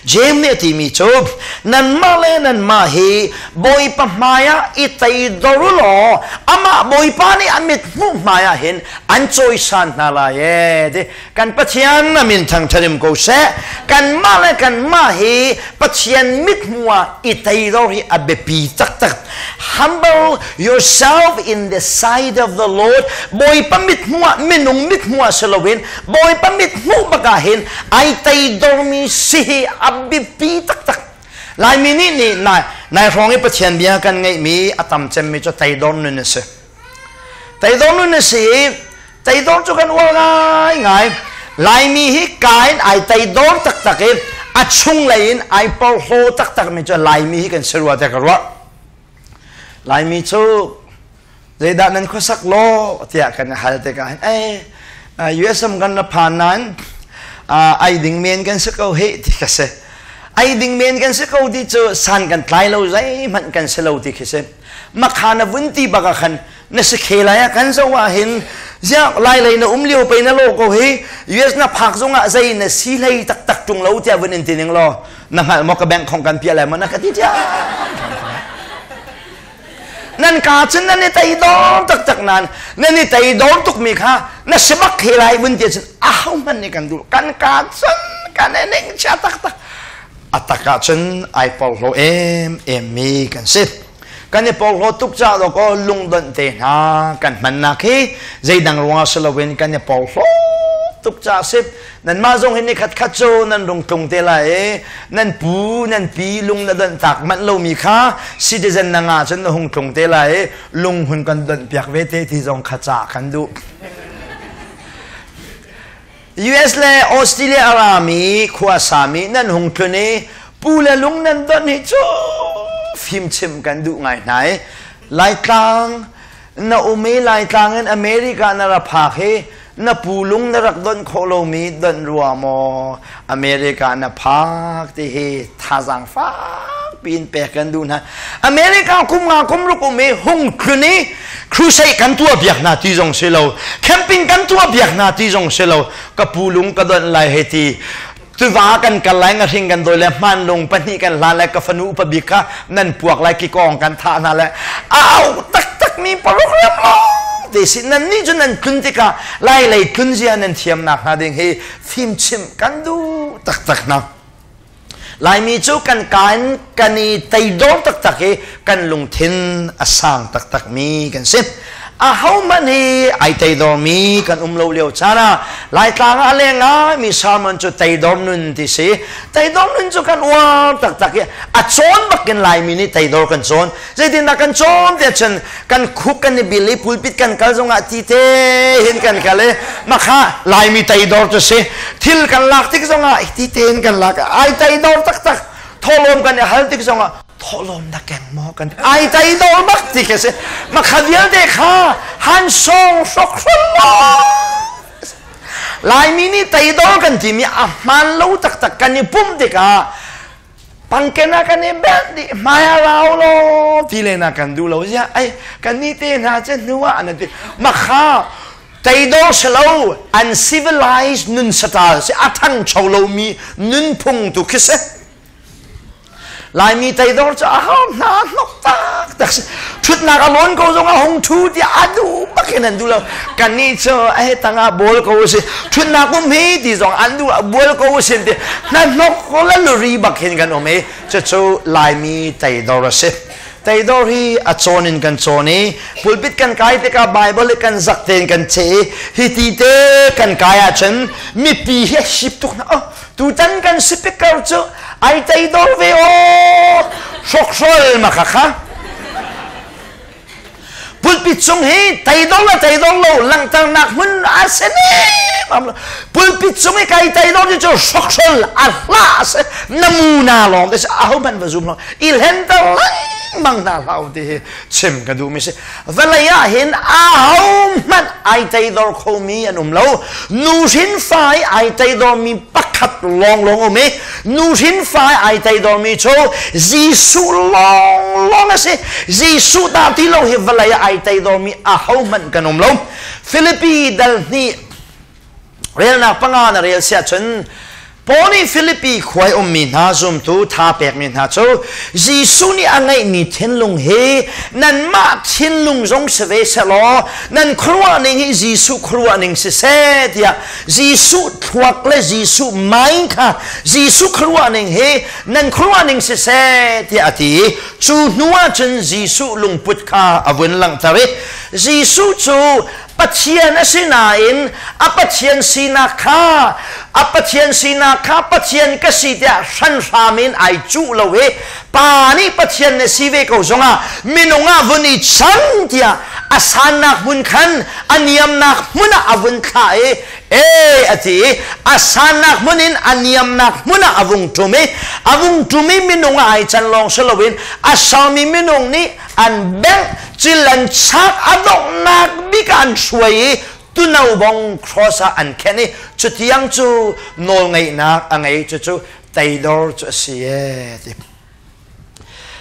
James nih a timi cu nanmah le nanmah hi Bawipa hmaiah i teidor u law amah Bawipa nih a mit hmuh hmaiah hin an cawisan hna lai ee ti. Kan Pathian a min thangṭhat ko seh. Kanmah le kanmah hi Pathian mithmuh ah i teidor hi a biapi taktak. Humble yourself in the sight of the Lord. Bawipa mithmuh ah minung mithmuh ah si loin Bawipa mithmuh bak ah hin ai teidormi si hi a biapi taktak. Laimi nih nih nai nai hrawng i Pathian bia kan ngeihmi a tam cemmi cu teidor nun a si. Teidor nun a si i teidor cu kan uar ngaingai. Laimi hi ka in ai teidor taktak i a chunglei in ai porhlaw taktakmi cu Laimi hi kan si rua tiah ka ruah. Laimi cu zeidah nan khuasak law tiah kan hal tikah hin ei USM kan ra phan nain ai ding men kan si ko hih ti ka si. Ai ding men kan si ko ti cu san kan tlai lo zeihmanh kan si lo ti khi si. Makha na vun ti bak ah khan na si khe lai ah kan zo ah hin ziah lai lei na um lio pei na lo ko hi US na phak zong ah zei na si hlei taktak tung lo tiah vun in ti ning law na hngalh maw ka bank khong kan piah lai maw na ka ti tiah nan ka cun nan i tei dawr taktak nan nan i tei dawr tuk mi kha na si bak he lai vun ti cun aho hmanh nih kan duh kan ka cun kan i ning chia taktak a tak ah cun ai porhlaw em em mi kan si. Kan i porhlaw tuk ca dawk aw lungdonh te hna kan hmannak hi zeidang ruangah si loin kan i porhlaw tuk ca si. Nanmah zong hi ni khat khat cu nan rung tlung te lai i nan pu nan pi lung na donh tak manh lomi kha citizen na nga cun na hung tlung te lai i lung hun kan donh piak ve te ti zong kha ca kan duh. US le Australia a rami khuasami nan hung tlun i pu le lung nan don hi cu fimchim kan duh ngai hna i Laitlang na um i Laitlang in America na ra phak hi na pu lung na rak don khawh lomi don rua maw America na phak ti hi thazaang fak piin pek kan duh hna. America kum nga kum ruk um i hung tlun i crusade kan tuah biak hna ti zong si lo, camping kan tuah biak hna ti zong si lo, ka pu lung ka donh lai hei ti, tiva kan kal lai, ngahring kan dawi le hmanlung pahnih kan hlan lai, ka fanu upa bik kha nan puak lai, kikawng kan thah hna lai, a au taktak mi program lawng te si. Nan nih cu nan tlun tikah lai lei tlun zia nan thiamnak hnga ding hi fimchimh kan duh taktak hna. Laimi cu kan ka in kan i teidor taktak i kan lungthin a sang taktakmi kan si. Ahohmanh hi ai teidormi kan um lo lio caan ah Laitlang ah a leng ngaimi sermon cu teidor nun ti si. Teidor nun cu kan uar taktak i a cawn bakin Laimi nih teidor kan cawn. Zeitindah kan cawn tiah cun kan khuk kan i bil i pulpit kan kal zongah ti te hin kan kal i makha Laimi teidor cu si. Thil kan lak tik zongah ti tein kan lak. Ai teidor taktak. Thawhlawm kan i hal tik zongah thawhlawm na keng maw kan ai teidor bak ti khi si. Makha vialte kha han song hrok hrol Laimi nih teidor kan timi a hmaan lo taktak kan i pumh tikah pangken ah kan i belh dih, hmai a rau lo ti len ah kan duh lo. Ziah ai kan ni te hna cu hnu ah an ti makha teidor si lo, uncivilized nun satal si, a thangcho lomi nunphung tu khi si. Laimi teidor cu a ho hna hnok tak tak si. Thutnak a lawn ko zong a hung thu tiah a duh bak in an duh lo. Kan nih cu a tangah bawl ko si, thutnak um hi ti zong an duh, bual ko sin ti hna hnok ko la luri bak hin kan um i cucu Laimi teidor a si. Teidor hi a cawn in kan cawn i pulpit kan kai tikah Bible kan zak tein kan che i hi ti te kan kai ahcun mipi hi a hip tuk hna. Oh, tutan kan speaker cu ai teidor ve aw, hrokhrol ma kha kha. Pulpit cung hi teidor le teidor lo langhternak hmun a si ne. Pulpit cung i kai teidor ti cu hrokhrol a hla a si, namuna lawng te si, aho hmanh va zum lo, i hlenter lengmang hna hlah ti hi chim ka duhmi si. Vawlei ah hin aho hmanh ai teidor khomi an um lo. Nu hrin fa i ai teidormi pakhat lawnglawng um i nu hrin fa i ai teidormi cu Jesuh lawnglawng a si. Jesuh dah ti lo hi vawlei ah ai teidormi aho hmanh kan um lo. Filipi dal hnih relnak panga na rel siah cun Paul nih Filipi khua i ummi hna zumtu tha pekmi hna cu Jesuh nih a ngeihmi thinlung hi nanmah thinlung zong si ve sehlaw nan khuaruah ning hi Jesuh khuaruah ning siseh tiah Jesuh thluak le Jesuh mind kha Jesuh khuaruah ning hi nan khuaruah ning siseh tiah a ti i cu hnu ah cun Jesuh lungput kha a vun langhter i Jesuh cu Pathian a si nain a Pathian sinak kha a Pathian sinak kha Pathian ka si tiah hranhram in ai cuh lo i Pa nih Pathian na si ve ko zongah minung ah vun i cang tiah a sannak hmun khan a niamnak hmun ah a vun thlah i e a ti i a sannak hmun in a niamnak hmun ah a vung ṭum i a vung ṭum i minung ah ai can lawng si loin a sermi minung nih an bengh cil an chak a donghnak bik ah an hruai i tuno bong cross ah an khenh i cutiang cu nawlngeihnak a ngei cucu teidor cu a si e ti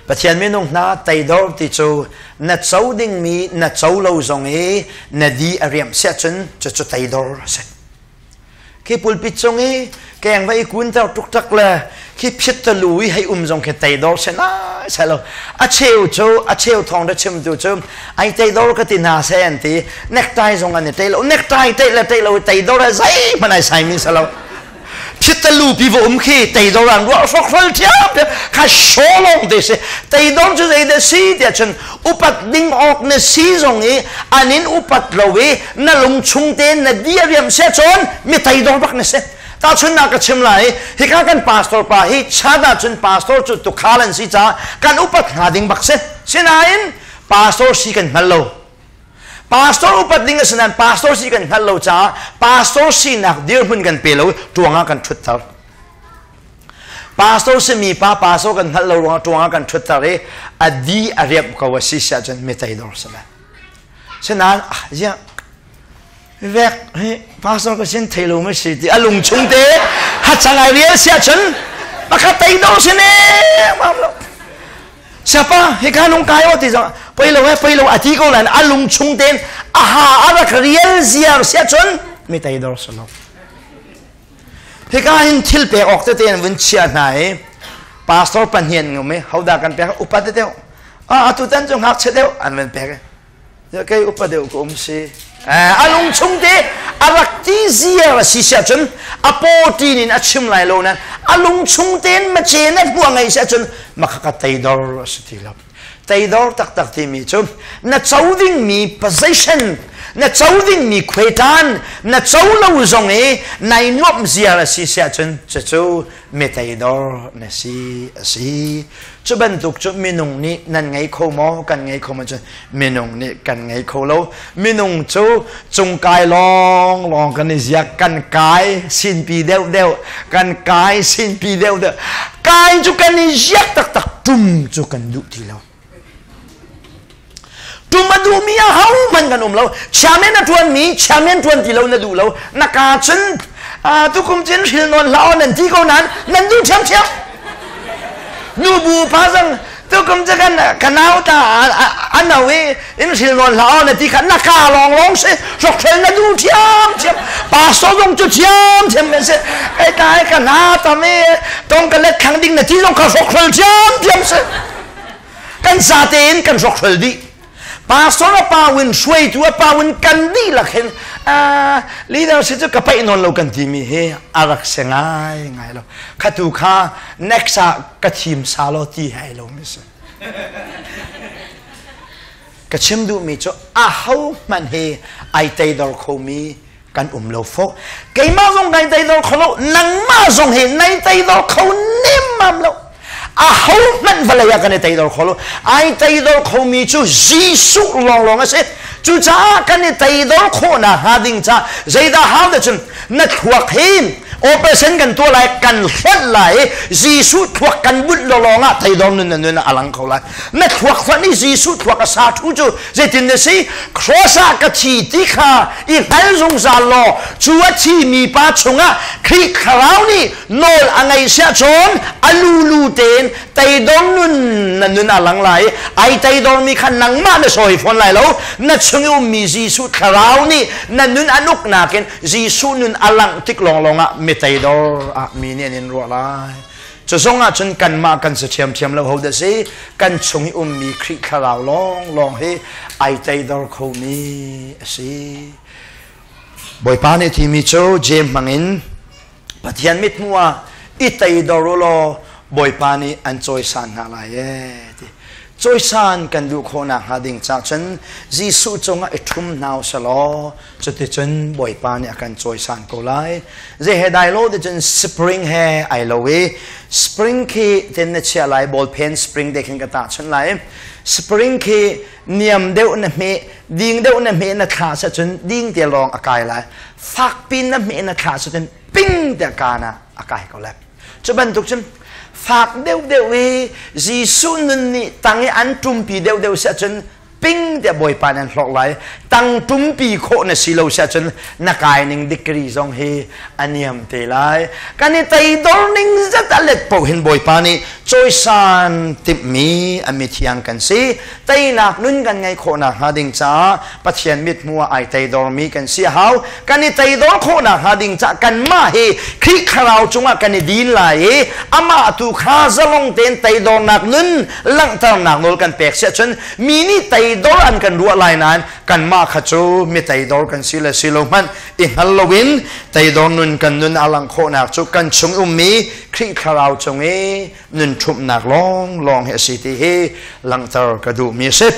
Pathian minung hna teidor ti cu na co dingmi na co lo zong i na di a riamh siah cun cucu teidor a si Khi pulpit cung i keng va i kunter tuktak le khi phit ta lu i hei um zong khi teidor se nai sai lo. A cheu cu a cheu thawng da chimtu cu ai teidor ka ti hna se an ti necktie zong an i tei lo necktie tei le tei lo teidor a zeihmanh ai sai mi sa lo. Phitalu pi va um khi teidor an ruah hrokhrol ṭhiam kha shawlong te si teidor cu zei dah si tiah cun upat ding awk na si zong i an in upat lo i na lung chung tein na diriam sia cun mi teidor bak na si tahchunnak ka chim lai hika kan pastor pa hi chan ah cun pastor cu tukhal an si caah kan upat hnga ding bak si sinain pastor si kan hngal lo Pastor upat ding a si nain pastor si kan hngalh lo caah pastor sinak dirhmun kan pe lo tuang ah kan ṭhutter. Pastor simi pa pastor kan hngalh lo ruangah tuang ah kan ṭhutter i a di a riamh ko a si siah cun mi teidor si lai. Sinain ah ziah vek hi pastor ka sin thei lo ma si ti a lung chung te hacang ai rial siah cun pakhat teidor si ne mam lo. Siapa hika nung kai o ti zong poi lo he poi lo a ti ko lan a lung chung ten a ha a rak rial ziar sia cun mi teidor salo hika hin thil pek awk tete an vun chia hna i pastor pahnian ngum i hoda kan pek upa te deuh a atu tan cu ngakchia deuh an van pek kei upa deuh ka um si a lung chung te a rak ti ziar a si sia cun a paw tin in a chim lai lo nan a lung chung tein mace na hmuah ngei sia cun makhaka teidor a si ti lo teidor taktak timi cu na co dingmi position na co dingmi khuetan na co lo zong i nai nuamh ziar a si sia cun cucu mi teidor na si a si Cu bantuk cu minung nih nan ngei kho maw? Kan ngei kho maw cun minung nih kan ngei kho lo. Minung cu cungkai lawng lawng kan i ziak, kan kai sinpi deuh deuh, kan kai sinpi deuh deuh. Kai cu kan i ziak taktak, tum cu kan duh ti lo. Tum a duhmi a hohmanh kan um lo. Chairman a ṭuanmi chairman ṭuan ti lo na duh lo. Na ka cun tukum cin hril nawn hlah aw nan ti ko nain nan duh ṭhiamṭhiam. Nubu pa zong tukum cu kan ka nau ta a no i in hril nawn hlah aw na ti kha na ka lawng lawng si hrokhrel na duh ṭhiamṭhiam. Pastor zong cu ṭhiamṭhiam kan si. Kai ta ka hna tam i tong ka let thlang ding na ti zong kha hrokhrel ṭhiamṭhiam si. Kan za tein kan hrokhrol dih. Pastor a pa win hruaitu a pa win kan dihlak hin leader si cu ka paih nawn lo kan timi hi a rak si ngai ngai lo. Khatu kha next ah ka thim sa lo ti hai lo mi si. Ka chim duhmi cu a ho hmanh hi ai teidor khomi kan um lo fawh. Keimah zong nai teidor kho lo, nangmah zong hi nai teidor kho nemmam lo. A ho hmanh vawlei ah kan i teidor kho lo. Ai teidor khomi cu Jesuh lawnglawng a si. Cucaah kan i teidor khawhnak hnga ding ca zeidah hau te cun na thluak hi operation kan tuah lai kan hlonh lai i Jesuh thluak kan bunh lawlawng ah teidor nun na nun ah a lang kho lai. Na thluak hlonh i Jesuh thluak a sa thu cu zeitin na si cross ah ka thi ti kha i hngal zungzal law cu a thimi pa chungah Khrih thlarau nih nawl a ngei siah cun a lulu tein teidor nun na nun a lang lai ai teidormi kha nangmah na sawi fawn lai lo na chung i ummi Jesuh thlarau nih na nun an uk nakin Jesuh nun a langh tik lawnglawng ah mi. Mi teidor ah mi nih an in ruah lai. Cu zong ah cun kanmah kan si ṭhiamṭhiam lo ho dah si? Kan chung i ummi Khrih thlarau lawnglawng hi ai teidor khomi a si. Bawipa nih timi cu Jeim hmangin Pathian mithmuh ah i teidor u law Bawipa nih an cawisan hna lai ee ti. Cawisan kan duh khawhnak hnga ding cah cun Jesuh cungah i ṭhum hna u selaw cuticun Bawipa nih a kan cawisan ko lai. Zei he dai lo ti cun spring he ai lo i spring khi ten na chiah lai ballpen spring te khin ka tahchunh lai. Spring khi niam deuh na hmeh ding deuh na hmeh na thla sa cun ding te lawng a kai lai. Fak pin na hmeh na thla sa cun ping te kaan ah a kai ko lai. Cu bantuk cun fak deuhdeuh i Jesuh nun nih tang i an ṭumpi deuhdeuh si ahcun ping tiah Bawipa nan hlawk lai. Tang ṭumpi khawh na si lo si ahcun na kai ning degree zong hi a niam te lai. Kan i teidor ning zat a let paoh hin Bawipa nih cawisan timhmi a mithiang kan si. Teinak nun kan ngeih khawh nakhnga ding caah Pathian mithmuh ah ai teidormi kan si a hau. Kan i teidor khawh nakhnga ding caah kanmah hi Khrih thlarau cungah kan i din lai i amah tu kha zalong tein teidornak nun langhternak nawl kan pek si ahcun mi nih teidor an kan ruah lai nain kanmah kha cu mi teidor kan si le si lo hmanh i hngal loin teidor nun kan nun a langh khawhnak cu kan chung ummi Khrih thlarau cung i nun ṭhumhnak lawnglawng hi a si ti hi langhter ka duhmi a si.